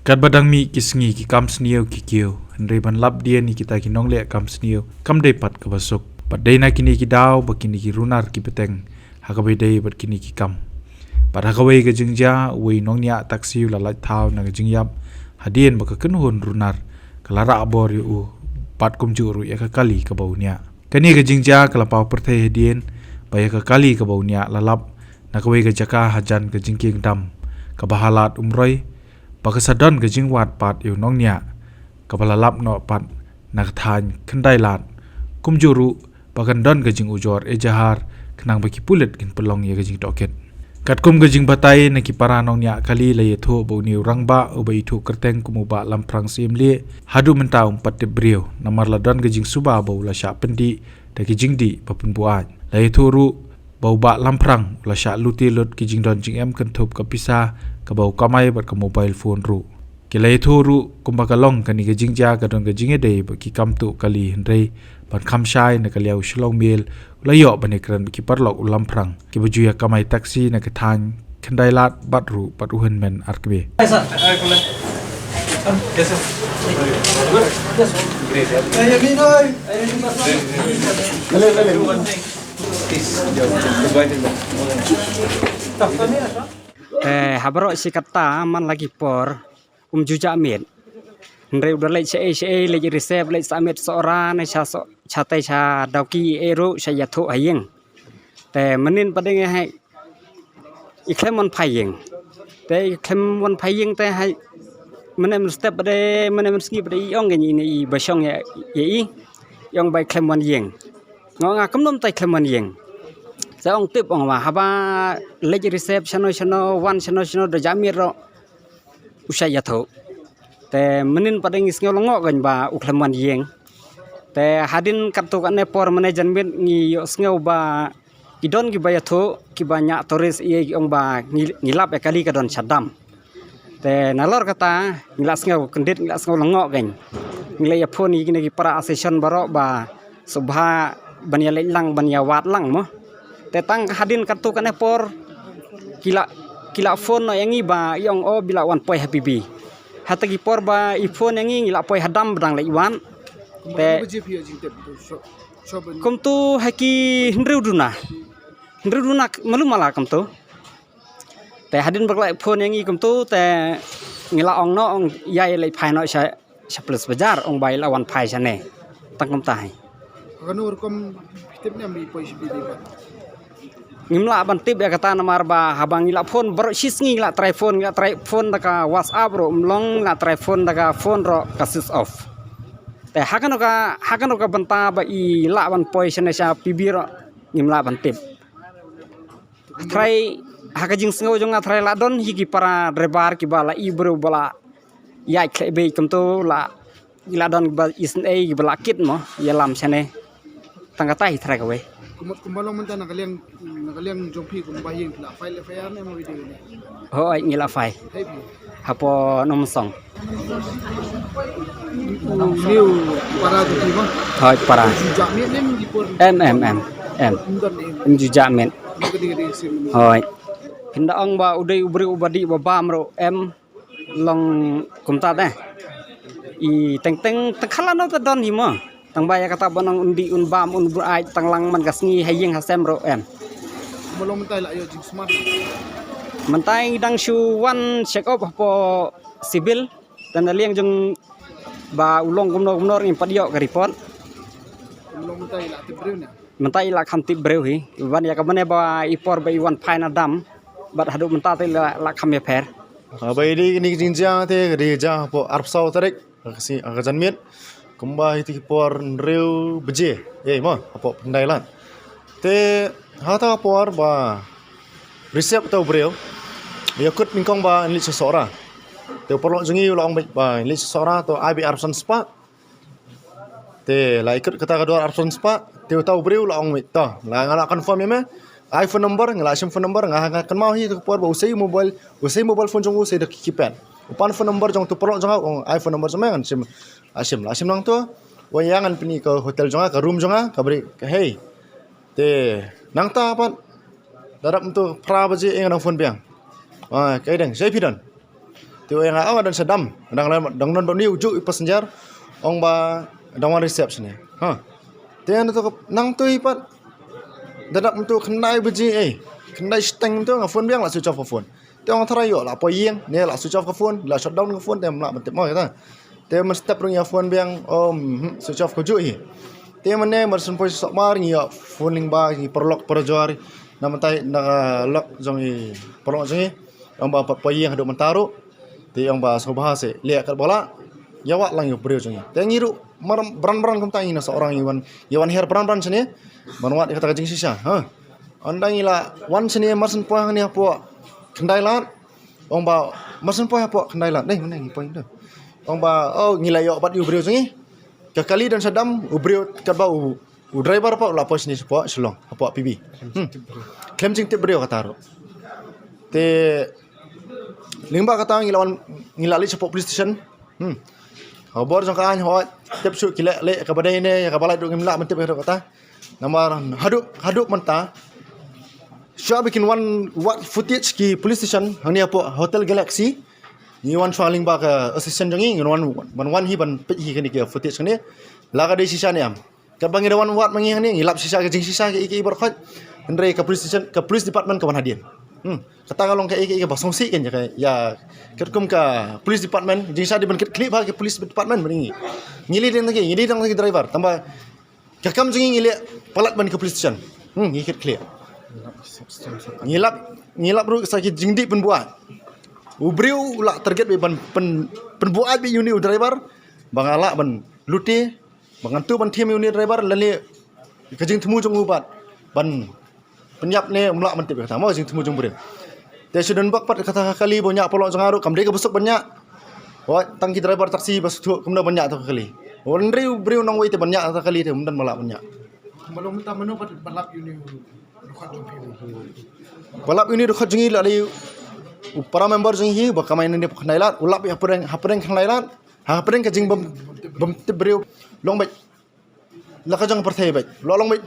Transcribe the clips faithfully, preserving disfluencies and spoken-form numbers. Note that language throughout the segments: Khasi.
Katba dang mih ki sngi ki kam sniew ki kiew, hynrei ban lap dien ïa kita ki nongleh kam sniew kam dei pat kaba suk. Bad dei na kine ki daw ba kine ki runar ki bteng ha kaba ïadei bad kine ki kam. Bad ha kawei ka jingjia, uwei u nongniah taxi u la lait thaw na ka jingïap hadien ba ka kynhun runar ka la rah bor ïa u bad kumjuh ruh ïa ka kali kaba u niah. Kane ka jingjia ka la paw pyrthei hadien ba ïa ka kali kaba u niah la lap na kawei ka jaka hajan ka jingkieng dam kaba ha Lad Umroi, ba ka sa don ka jingwad pat ïa u nongniah kaba la lap noh pat na ka thaiñ Khyndailad, kumjuh ruh ba kan don ka jingujor ejahar khnang ba ki pulit kin pynlong ïa ka jingtohkit. Katkum ka jingbatai na ki para nongniah kali, la ïathuh ba une u rangbah uba ithuh kyrteng kum u Bah Lamphrang Syiemlieh haduh mynta um pat tip briew, namar la don ka jingsuba ba u la shah pyndih da ki jingdih ba pynbuaid. La ïathuh ruh ba u Bah Lamphrang u la shah lute lut ki jingdon jingem kynthup ka pisa kaba u kamai bad ka mobile phone ruh. Ki la ïathuh ruh kumba ka long kane ka jingjia ka don ka jingïadei bad ki kam tuh kali, hynrei ban kham shai na ka liang u Shillong Mail u la ïoh ban ïakren bad ki paralok u Lamphrang kiba ju ïa kamai taxi na ka thaiñ Khyndailad bad ruh bad u hynmen ar kmie. Eh, ha baroh shi katta man la ki por um ju jah miet. Hynrei u da leit shaei shaei, leit Risep, leit Sahmiet Sohra ne sha Soh, shatei sha Dawki, eh, ruh sha ïathuh ha ïing. Te mynnin pat dang hai i khlem wan phai ïing. Te i khlem wan phai ïing te hai mynne mynstep pat de, mynne mynsngi pat de i ong kane i ba shong ïa, ïa i. I ong ba i khlem wan ïing. Nga ong nga kumno mynta i khlem wan ïing. Sa ong tip ong ba haba leit Risep shano shano, wan shano shano, da jah miet ruh u shah ïathuh. Te mynnin pat de ngi sngew lyngngoh kane ba u khlem wan ïing. Te hadien katto katne por mynne janmiet ngi ïohsngew ba ki don kiba ïathuh, kiba ñiah tourist, ïa ki ong ba ngi, ngi lap ïa kali ka don sha dam. Te nalor kata ngi la sngew kyndit, ngi la sngew lyngngoh kane. Ngi la ïa phone ïa kine ki para association baroh ba sngewbha ban ïa leit lang, ban ïa wad lang mo. Te tang hadien katto katne por ki la, ki la phone noh ïa ngi ba i ong o ba i la wan poi ha P B. Hata ki por ba i phone ïa ngi, ngi la poi ha dam ba dang leit wad. Te kumto ha ki hynriew duna, hynriew duna malu mala kumto. Te hadien ba ki la phone ïa ngi kumto te ngi la ong noh, ong ïa, ïa leit phai noh sha, sha Police Bazar, ong ba i la wan phai shane. Tang kumta hi. Kano rukom tip ne em i poi shi bidi ba? Ngim lah ban tip ïa kata namar ba haba ngi la phone baroh shi sngi, ngi la try phone, ngi la try phone da ka WhatsApp ruh um long, ngi la try phone da ka phone ruh ka switch off. Te ha kano ka, ha kano ka bynta ba i lah ban poi shane sha P B ruh ngim lah ban tip. Trai ha ka jingsngew jong nga trai la don hi ki para driver kiba la i briew ba la ïaid khleh beit kumto, la, la don ba isynei kiba la kit mo ïalam shane. Tang kata hi trai kawei. Kumba, kumba long mynta na ka liang, na ka liang jong phi kumba ïing phi la file F I R ne mo video ne? Hooid, ngi la file. Hei phi. Hapoh Nongmynsong. New para jong phi mo? Hooid, para. Ju jah miet ne em ki por? Em, em, em, em. Em don ne em? Em ju jah miet. Em ka ding ka ding sim. Hooid. Phin da ong ba u dei u briew uba dih uba bam ruh em. Long kumta te. I teng teng teng khala no te don hi mo. Tang ba ïa kata ba nang un dih un bam un buaid tang lang man ka sngi ha ïing ha sem ruh em. Mo long mynta i la ïoh jingsmart? Mynta i dang shu wan check up hapoh civil. Te na liang jong ba u long kumno kumno ngim pat ïoh ka report. Mo long mynta i la tip briew ne? Mynta i la kham tip briew hi. Ban ïa ka mane ba i por ba i wan phai na dam. Bad haduh mynta te i la, la kham ïapher. Ah, ba i dei kane ka jingjia te ka dei jia hapoh arphew saw tarik, ka sngi, ka janmiet. Kumba hi te ki por hynriew baje. Ei mo, hapoh Khyndailad. Te hata ka por ba Risep te u briew ïa kut nyngkong ba in leit sha Sohra. Te u paralok jong ngi u la ong beit ba in leit sha Sohra, to ai beit arphew san spah. Te la ïa kut kata ka dor arphew san spah, te uta u briew la ong beit, to la nga la confirm ïa me. Ai phone number, nga la shim phone number, nga, nga kynmaw hi te ka por ba u sei mobile, u sei mobile phone jong u sei da ki keypad. U pan phone number jong uta u paralok jong nga, u ong ai phone number jong me, ngan shim. La shim, la shim nangta. Wa ïa ngan pyni ka hotel jong nga, ka room jong nga, ka bri, ka hei. Te nangta pat da dap mynta phra baje, eh, nga dang phone biang. Ah, ka dang, shai phi don? Te u ong ïa nga, oh, nga don sha dam. Dang don, dang don bad une u juh i passenger. Ong ba dang wan receive shane. Ha. Te nangtu, nangtu hi pat. Da dap mynta khyndai baje, eh. Khyndai shiteng mynta nga phone biang la switch off ka phone. Te ong tharai ïoh la poi ïing, ne la switch off ka phone, la shutdown ka phone, te ym lah ban tip mo kata. Te mynstep ruh nga phone biang, oh, hmm, switch off ka juh hi. Te mynne mar shen poi sha Sohmar ngi ïoh phone lyngba ki paralok parajor. Na mynta na lok jong i paralok jong i. Ong ba pat poi ïing haduh mynta ruh. Te ong ba sngewbha seh leh katba lah. Ïa wad lang ïa u briew jong i. Te ngi ruh mar bran bran kumta ngi na Sohra ngi wan, ngi wan her bran bran shane. Ban wad ïa kata ka jingshisha, ha. Ynda ngi la wan shane mar shen poi hangne hapoh Khyndai Lad. Ong ba mar shen poi hapoh Khyndai Lad. Dei mynne ngi poi tu. Ong ba, oh, ngi la ïoh bat ïa u briew jong i. Ka kali don sha dam, u briew katba u, u driver pat u la poi shane shapoh Shillong, hapoh P B. Hmm. Khlem jingtip briew kata ruh. Te lyngba kata ngi la wan, ngi la leit shapoh police station. Hmm. Khubor jong ka aiñ hooid, tip shuh ki leh leh kaba dei ne, kaba lait ruh ngim lah ban tip ïa kata. Namar haduh, haduh mynta shuwa ba kin wan wad footage ki police station hangne hapoh Hotel Galaxy. Ngi wan shuwa lyngba ka assistant jong ngi, ngi wan, ban wan hi ban peit hi kane ki footage kane. La ka dei shisha ne em. Katba ngi da wan wad ma ngi hangne, ngi lap shisha ka jingshisha kaei kaei baroh khoit. Hynrei ka police station, ka police department ka wan hadien. Hmm. Kata ka long kaei kaei kaba sngewsih kein ïa ka, ïa katkum ka police department, jingshisha dei ban kit khlieh bha ka police department bad ngi. Ngi leh dang ki, ngi leh dang ki driver. Tangba ka kam jong ngi ngi leh palat ban ka police station. Hmm, ngi kit khlieh. Ngi lap, ngi lap ruh sa ki jingdih pynbuaid. U briew u la target beit ban pyn, pynbuaid beit ïa une u driver. Ba nga lah ban lute, ba ngan tuh ban thiem ïa une u driver lane ka jingthmu jong u pat ban pynïap ne ym lah ban tip ïa kata mo, ka jingthmu jong u briew. Te shu don bok pat kata ka kali ba u ñiah paralok jong nga ruh kam dei kaba suk ban ñiah. Hooid, tang ki driver taxi ba sngewthuh kumno ban ñiah kata ka kali. Hynrei u briew nongwei te ban ñiah kata ka kali te ym don ba lah ban ñiah. Kumba long mynta mano pat ba lap ïa une u dkhot jong phi? Ba lap ïa une u dkhot jong ngi la dei u para member jong ngi ba kamai nangne hapoh Khyndai Lad, u lap ïa hapdeng, hapdeng Khyndai Lad. Hapdeng ka jingbym, bym tip briew. Long beit la ka jong pyrthei beit. Long, long beit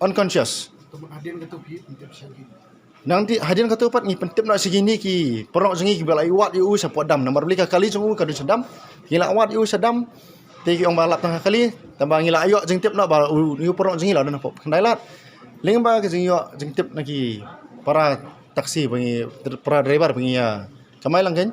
unconscious. Te mut hadien kata phi pyntip sha ki? Nangta hadien kata pat ngi pyntip noh sha kine ki paralok jong ngi kiba la ïa wad ïa u shapoh dam. Namar balei ka kali jong u ka don sha dam. Ngi la wad ïa u sha dam. Te ki ong ba lap tang ka kali. Tangba ngi la ïoh jingtip noh ba u, u paralok jong ngi la don hapoh Khyndai Lad. Lyngba ka jingïoh jingtip na ki para taxi ba ngi, para driver ba ngi ïa kamai lang kein.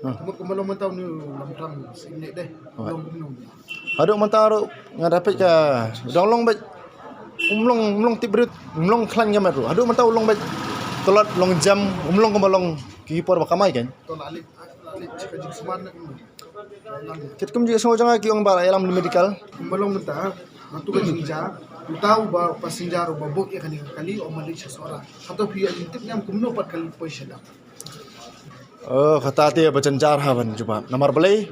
Ha. Te mut kumba long mynta une u Lamtram Syiemlieh dei. Hooid. Long kumno? Haduh mynta ruh nga da peit ka dang long beit. Um long, um long tip briew, um long khlaiñ ka met ruh. Haduh mynta u long beit. Tlot long jam, um long kumba long ki por ba kamai kein. To la leit, la leit ka jingsumar ne kumno? Katkum jingsngew jong nga ki ong ba la ïalam medical. Kumba long mynta, nangtu ka jingjia, uta uba passenger uba bok ïa kane ka kali, u ong ban leit sha Sohra. Hato phi ïoh jingtip ne em kumno pat ka leit poi sha dam? Oh, kata te ba jynjar ha ban jubab. Namar balei?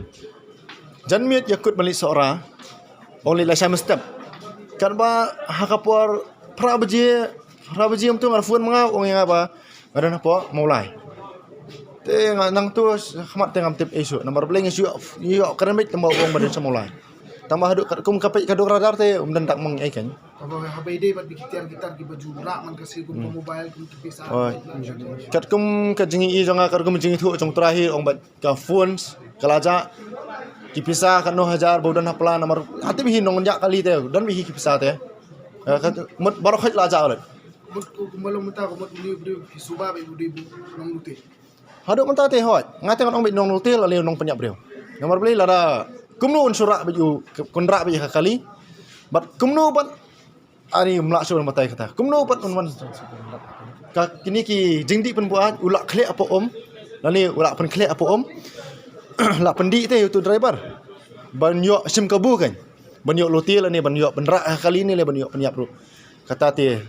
Janmiet ïa kut ban leit Sohra. Ong leit la shai mynstep. Katba ha ka por phra baje, phra baje mynta nga phone ma nga, ong ïa nga ba nga don hapoh Mawlai. Te nga nangtu khmat te ngam tip ei shuh. Namar balei nga shu ïoh, ïoh kren beit tangba u ong ba don sha Mawlai. Tangba haduh katkum ka peit ka duk radar te um don dak mong ei kein. Haba, haba ïadei bad ki tiar ki tar kiba ju rah man ka sha kum ka mobile, kum ki pisa. Oh. Katkum ka jingïohi jong nga, katkum ka jingïathuh jong u trai hi, ong bad ka phones ka la jah, ki pisa katno hajar ba u don ha pla, namar ha tip hi nongñiah kali te don beit hi ki pisa te. Eh, ka mut baroh khoit la jah leh. Mut kumba long mynta, ka mut une u briew phi suba beit u dei u nonglute? Haduh mynta te hooid, nga te ngan ong beit nonglute lane u nongpynïap briew. Namar balei lada kumno un shu rah beit u, un rah beit ka kali. Bad kumno pat, ani ym lah shuh ban batai kata. Kumno pat un wan ka kine ki jingdih pynbuaid, u lah khleh hapoh um lane u lah pynkhleh hapoh um. Lah pyndih te ïa utu u driver ban ïoh shim kabu kein, ban ïoh lute lane ban ïoh pynrah ka kali ne lane ban ïoh pynïap ruh. Kata te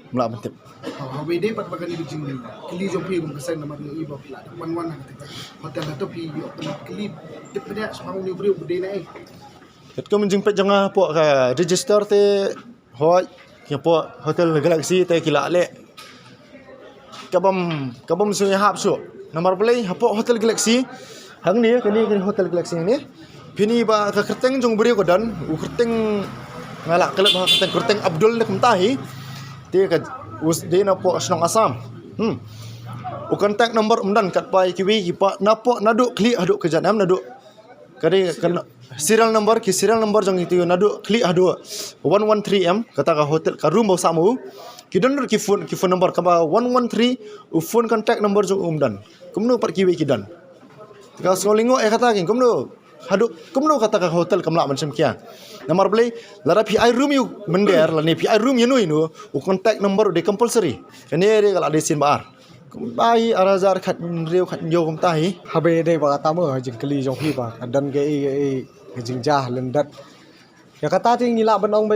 ym lah ban tip. Ha, haba ïadei pat bad kane ka jingkylli jong phi kum ka seng, namar ngi i ba phi lah dep wan wan ha kata ka hotel, hato phi ïoh pynkylli tip bniah shaphang une u briew ba dei na ei? Katkum jingpeit jong nga hapoh ka register te, hooid, hapoh Hotel Galaxy te ki la leh. Ka bym, ka bym sngewhap shuh. Namar balei hapoh Hotel Galaxy hangne, kane, kane Hotel Galaxy hangne. Phin i ba ka kyrteng jong u briew ka don, u kyrteng, nga lah klet ba ka kyrteng, kyrteng Abdul ne kumta hi. Te ka, u dei na poh shnong Assam. Hmm. U contact number um don katba ïa kiwei ki pa napoh naduh khlieh haduh ka jan em naduh. Ka dei ka serial number, ki serial number jong ito naduh khlieh haduh one one three em, kata ka hotel ka room ba u sah ma u. Ki don ruh ki phone, ki phone number kaba one one three, u phone contact number jong u um don. Kumno pat kiwei ki don. Ka sngewlyngngoh ïa kata ki kumno. Haduh kumno kata ka hotel kam lah ban shim khia. Namar balei, lada phi ai room ïa u mynder lane phi ai room ïa no ïa no, u contact number u dei compulsory. Kane dei ka la dei sien ba ar. Kumba hi ar hajar khathynriew khathynñiew kumta hi. Haba ïadei bad kata mo, jingkylli jong phi ba ka don kaei kaei ka jingjia lyndet. Ïa kata te ngi lah ban ong ba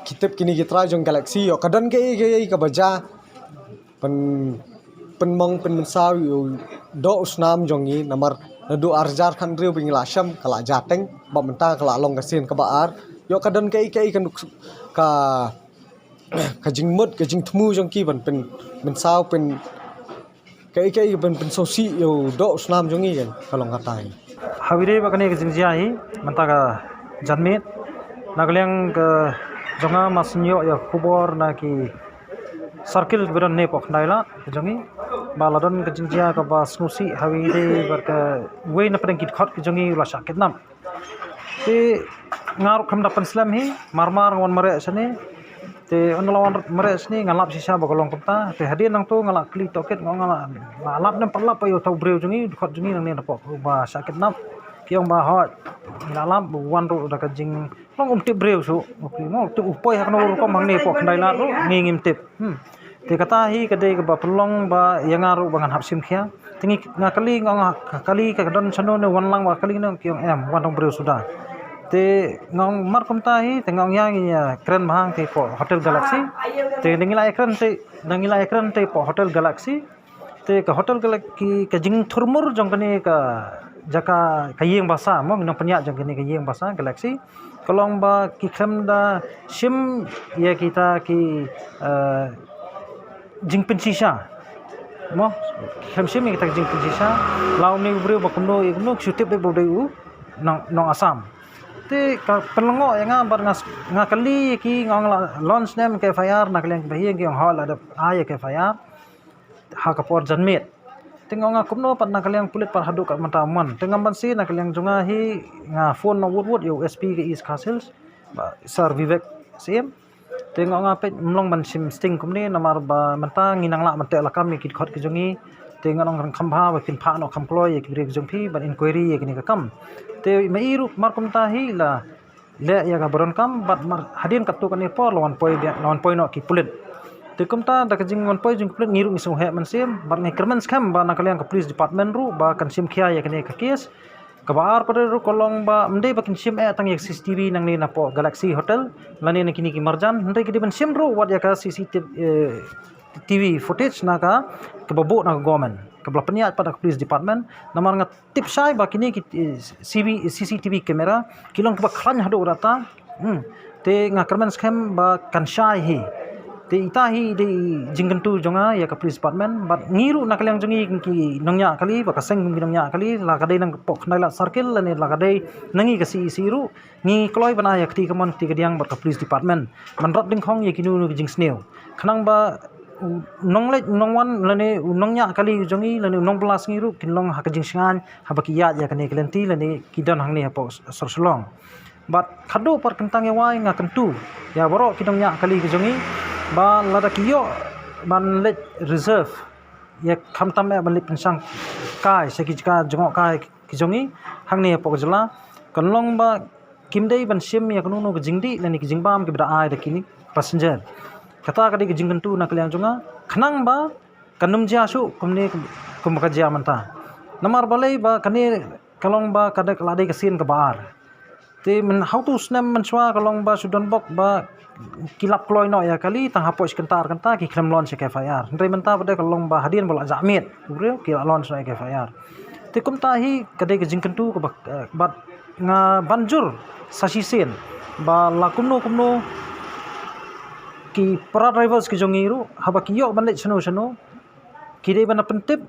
ki tip kine ki trai jong Galaxy, ïoh ka don kaei kaei kaba jia. Pyn, pynmong pynmynsaw ïa u doh u snam jong ngi, namar naduh ar hajar khathynriew ba ngi la shem ka la jia teng, bad mynta ka la long ka sien kaba ar. Ïoh ka don kaei kaei ka nuk, ka, ka jingmut ka jingthmu jong ki ban pynmynsaw, pyn, kaei kaei ban pynsngewsih ïa u doh u snam jong ngi, kan ka long kata hi. Haba ïadei bad kane ka jingjia hi mynta ka janmiet, na ka liang ka jong nga, ma sngewthuh ïa ka khubor na ki circle kiba don ne poh Khyndai Lad ka jong ngi, ba la don ka jingjia kaba sngewsih haba ïadei bad ka, uwei na pdeng ki dkhot ka jong ngi u la shah kidnap. Te nga ruh khlem da pynslem hi, mar mar nga wan mareh shane. Te ynda la wan mareh shane nga lap shisha ba ka long kumta. Te hadien nangto nga la kylli tohkit, nga ong nga la, la lap ne em pat lap ïa uta u briew jong ngi, dkhot jong ngi nangne napoh ba shah kidnap. Ki ong ba hooid, ngi la lap, wan ruh da ka jinglong um tip briew shuh. Mo, tip u poi ha kano rukom hangne poh Khyndai Lad ruh ngi ngim tip. Hmm. Te kata hi ka dei kaba pynlong ba ïa nga ruh ba ngan hap shim khia. Te ngi, nga kylli, nga ong ha, ka kylli ka don shano ne wan lang ba kylli ne, ki ong em, wan dang briew suda. Te nga ong mar kumta hi, te nga ong ïa ngi ïa kren bha hangtei poh Hotel Galaxy. Te ngi la ïa kren te, ngi la ïa kren te poh Hotel Galaxy. Te ka Hotel Galaxy, ka jingthurmur jong kane ka jaka, ka ïing basa mo, ngi nang pynïaid jong kane ka ïing basa Galaxy. Ka long ba ki khlem da shim ïa kita ki, eh, jingpynshisha. Mo, ki khlem shim ïa kita ki jingpynshisha. La une u briew ba kumno ïa kumno, ki shu tip beit ba u dei u nong, nong Assam. Te ka pynlyngngoh ïa nga bad nga, nga kylli ïa ki, nga ong la launch ne em ka F I R na ka liang kiba ïeng, ki ong hooid la dep ai ïa ka F I R ha ka por janmiet. Te nga ong nga kumno pat na ka liang pulit pat haduh ka mynta mon. Te ngam banse na ka liang jong nga hi, nga phone na wut wut ïa u S P ka East Khasi Hills, ba Sir Vivek Syiem. Te nga ong nga peit ym long ban shim sting kumne namar ba mynta ngi nang lah ban teh lakam ïa ki dkhot ki jong ngi. Te nga ong kham bha ba phin phah noh kham kloi ïa ki briew ki jong phi ban inquiry ïa kine ka kam. Te ma i ruh mar kumta hi la leh ïa kaba donkam bad mar hadien katto katne por la wan poi, la wan poi noh ki pulit. Te kumta da ka jingwan poi jong ki pulit ngi ruh ngi sngewheh mynsiem bad ngi kyrmen skhem ba na ka liang ka police department ruh ba kan shim khia ïa kane ka case. Kaba ar pat ruh ka long ba ym dei ba kin shim eh tang ïa ka C C T V nangne napoh Galaxy Hotel lane na kine ki marjan, hynrei ki dei ban shim ruh wat ïa ka C C T V, eh, T V footage na ka, kaba buh na ka government, kaba la pynïaid pat da ka police department. Namar nga tip shai ba kine ki, eh, C V, C C T V camera ki long kiba khlaiñ haduh katta. Hmm. Te nga kyrmen skhem ba kan shai hi. Te ita hi dei jingkyntu jong nga ïa ka police department bad ngi ruh na ka liang jong ngi ki nongñiah kali, ba ka seng ki nongñiah kali, la ka dei nang poh Khyndai Lad Circle lane la ka dei na ngi ka C E C ruh, ngi kloi ban ai ïa ka kti kamon kti kadiang bad ka police department ban rat dyngkhong ïa kino kino ki jingsniew. Khnang ba u nongleit nongwan lane u nongñiah kali jong ngi lane u nongbylla sngi ruh kin long ha ka jingshngaiñ haba ki ïaid ïa kane ka lynti lane ki don hangne hapoh sor Shillong. Bad khadduh pat kyntang ïa wai nga kyntu ïa baroh ki nongñiah kali ki jong ngi ba lada ki ïoh ban leit reserve ïa, khamtam eh ban leit pynshang kai sha ki jaka jngoh kai ki jong ngi hangne hapoh ka jylla, kan long ba kim dei ban shim ïa kano kano ka jingdih lane ki jingbam kiba da ai da kine passenger. Kata ka dei ka jingkyntu na ka liang jong nga khnang ba kan ym jia shuh kumne kum, kum ka jia mynta. Namar balei ba kane ka long ba ka dei ka la dei ka sien kaba ar. Te myn, haduh snem mynshuwa ka long ba shu don bok ba ki lap kloi noh ïa kali tang hapoh shi kynta ar kynta ki khlem launch ïa ka F I R. Hynrei mynta pat ka long ba hadien ba la jah miet u briew ki la launch noh ïa ka F I R. Te kumta hi ka dei ka jingkyntu kaba, eh, bad nga ban jur sa shisien ba la kumno kumno ki para drivers ki jong ngi ruh haba ki ïoh ban leit shano shano ki dei ban da pyntip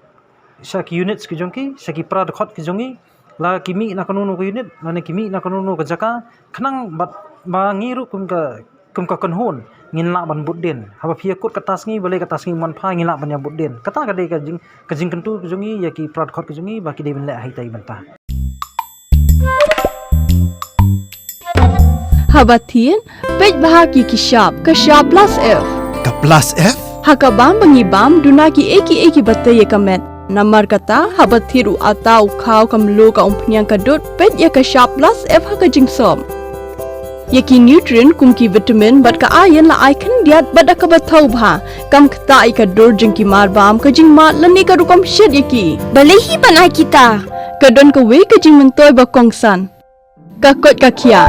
sha ki units ki jong ki, sha ki para dkhot ki jong ngi, la ki mih na kano kano ka unit lane ki mih na kano kano ka jaka, khnang bad ba ngi ruh kum ka, kum ka kynhun ngin lah ban bud dien. Haba phi ïakut kata sngi, balei kata sngi man pha ngin lah ban ïa bud dien. Kata ka dei ka jing, ka jingkyntu ka jong ngi ïa ki para dkhot ka jong ngi ba ki dei ban leh ha ita i bynta. Haba thied, peit bha ki ki shap, ka shap plus F. Ka plus F? Ha ka bam ba ngi bam, duna ki ei ki ei kiba tei ïa ka met. Namar kata, haba thied u ata, u khaw, ka mluh, ka umphniang, ka dud, peit ïa ka shap plus F ha ka jingsop. Ïa ki nutrient kum ki vitamin bad ka iron la ai khyndiat bad da kaba thaw bha. Kam ktah ïa ka dur jong ki marbam, ka jingmad lane ka rukom shet ïa ki. Balei hi ban ai kita? Ka don kawei ka jingmyntoi ba kongsan. Ka koit ka khiah.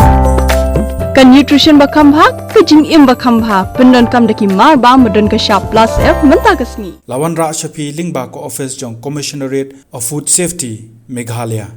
Ka nutrition ba kham bha, ka jingim ba kham bha. Pyndonkam da ki marbam ba don ka shap plus F mynta ka sngi. La wanrah sha phi lyngba ka office jong Commissionerate of Food Safety, Meghalaya.